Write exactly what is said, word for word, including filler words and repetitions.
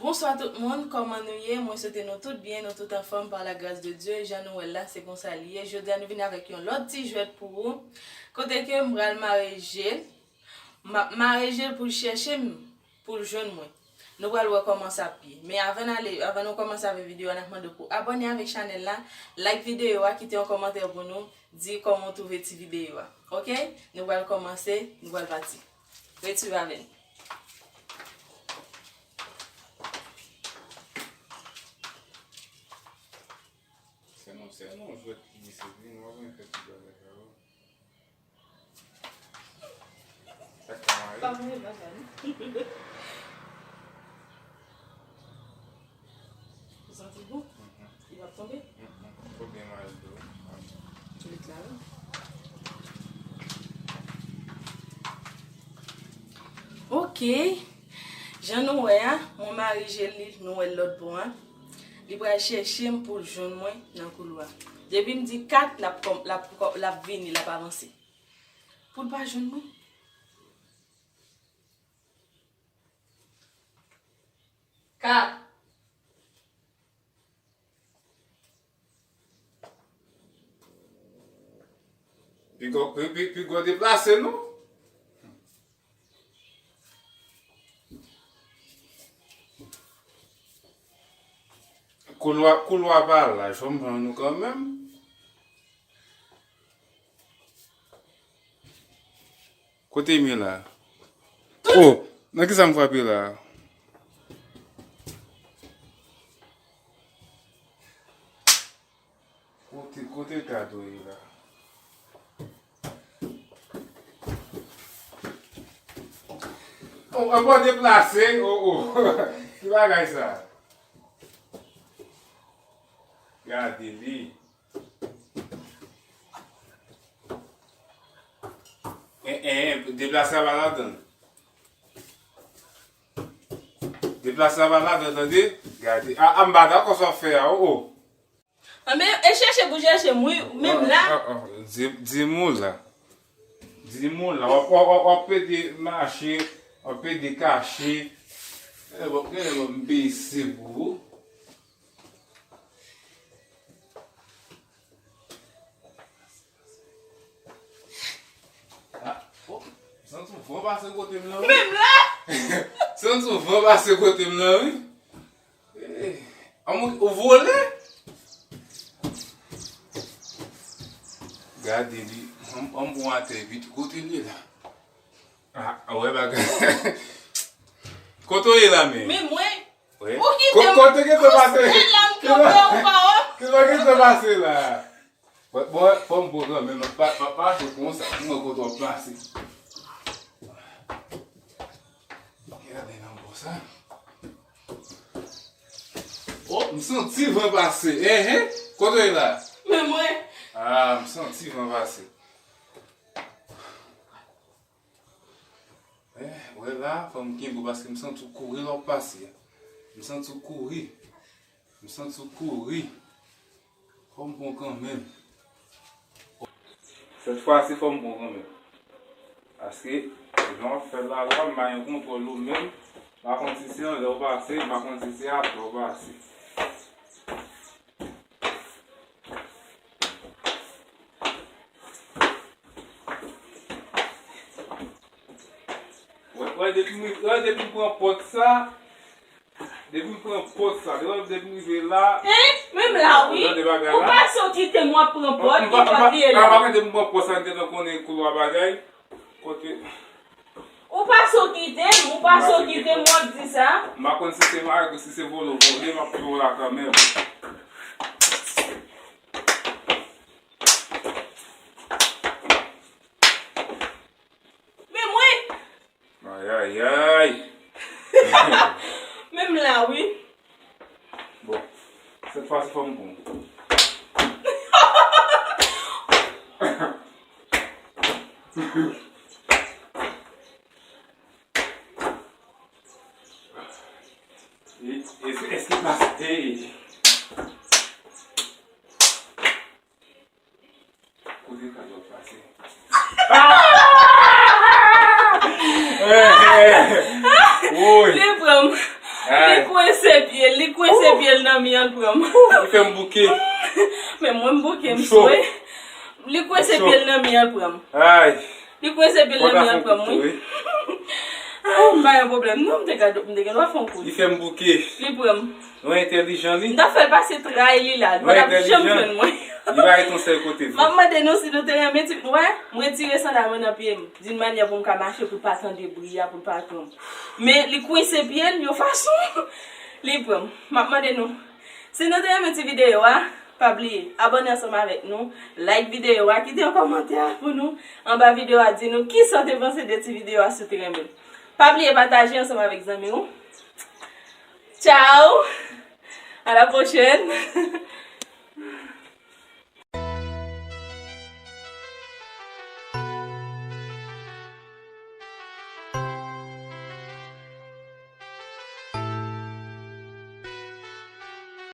Bonswa tout moun, kòman nou ye? Mwen swete nou tout byen, nou tout anfòm pa la gras de Dye. Jan nou wè l la, se konsa li ye. Jodi a nou vin avèk yon lòt ti jwèt pou ou. Kote ke m pral mare je l, m ap mare je l pou l chèche m, pou l jwenn mwen. Nou pral wè kòman sa ap ye. Men avan n ale, avan nou kòmanse avèk videyo a, n ap mande w pou abòne avèk chanèl la, like videyo a, kite yon kòmantè pou nou, di kòman w twouve ti videyo a. Oke? Nou pral kòmanse, nou pral pati. Ret swiv avè n. Se non, se non, jwèt ki disiplin, w ap fè ti bagay sa yo. Sa k pa mare? Pa mare, pa sa, non. Ou santi l bon? Mhm. Li p ap tonbe? Mhm. Fò byen mare l tou. Ret la, wi. Oke. Jan nou wè a, mwen mare je l, nou wè l lòt bò a. Li pral chèche m pou l jwenn mwen nan koulwa. Depi m di kat, l ap kòm, l ap kò-, l ap vini, l ap avanse. Pou l pa jwenn mwen. Kat. Piga w, pi, pi, piga w deplase non. Koulwa, koulwa pa laj, fò m jwenn ou kanmenm. Kote m ye la? Oh, nan kisa m frape la? Kote, kote gad ou ye la? Oh, ankò deplase, oh, oh. Ki bagay sa? Gade li. Eh, eh, deplase a pa ladan. Deplase a pa ladan, tande? Gade. A, a, m pa dakò sa w fè a, oh, oh. Anben, e chèche pou chèche m, wi, menm la. Ah, ah, ah, di, di m ou la. Di m ou la. W ap, w ap, w ap pede mache, w ap pede kache. Gade bon, gade bon, m bese pou ou. Ah, oh, santi yon van pase kote m nan, wi. Menm la! Santi yon van pase kote m nan, wi. Eh, an mwen, ou vole? Gade li, an, an bon atè vit, kote l ye la? Ah, wè bagay. Kote w ye la, men? Men mwen, wè. Ou kite m, kote gen te pase? Se la m kanpe ou pa wè. Kote gen te pase la? Bon, bon, fò m pran kanmenm, pa, pa, pa mache konsa, pou mwen kote w ap pase. Gade nan bò sa. Oh, m santi van pase. Eh, eh, kote w ye la? Men mwen. Ah, m santi van pase. Eh, wè la, fò m kenbe w paske m santi w kouri lè w ap pase a. M santi w kouri. M santi w kouri. Fò m pran w kanmenm. Sèt fwa si fò m pran w kanmenm. Paske, jan w ap fè l la, la, m pa gen kontwòl ou menm. M pa konn si se anlè w pase, m pa konn si se atè w pase. Wè, wè, depi m, wè, depi m pran pòt sa, depi m pran pòt sa, depi, depi m rive la, hein? Menm la, wi. Ou tande bagay la? Ou pase, w kite m, w ap pran pòt, ki pòt li ye la? M pa, m pa, m pa, depi m pran pòt sa, m gentan konnen koulwa bagay. Kote? Ou pase, w kite m, ou pase, w kite m, w ap di sa. M pa konn si se mare, si se vole w vole, m ap pran w la kanmenm. Men mwen! Ayayay! Menm la, wi. Bon, sèt fwa si fò m bon. E, e, èske pase? Ey! Kote kado ap pase? Ah! Eh, eh. Woy. Li pran m. Li kwense pye l, li kwense pye l nan mi an, l pran m. Li fè m bouke. Men mwen m bouke, m swe. Li kwense pye l nan mi an, l pran m. Ay. Li kwense pye l nan mi an, l pran m, wi. Ah, m pa gen pwoblèm non, m te ka, m te gen dwa fè yon kout. Li fè m bouke. Li pran m. Nou entèlijan li. M ta fè l pase tray li la, li pa t ap janm jwenn mwen. Li pa ret yon sèl kote vre. M ap mande nou si nou te renmen ti, wè, m retire sandal mwen nan pye m. D'une manière pou m ka mache, pou l pa tande bri a, pou l pa pran m. Men li kwense pye l yon fason, li pran m. M ap mande nou, si nou te renmen ti videyo a, pa bliye abòne ansanm avèk nou, like videyo a, kite yon kòmantè pou nou anba videyo a, di nou kisa w te panse de ti videyo a, si w te renmen l. Pa bliye pataje ansanm avèk zanmi w. Tchao! À la prochaine!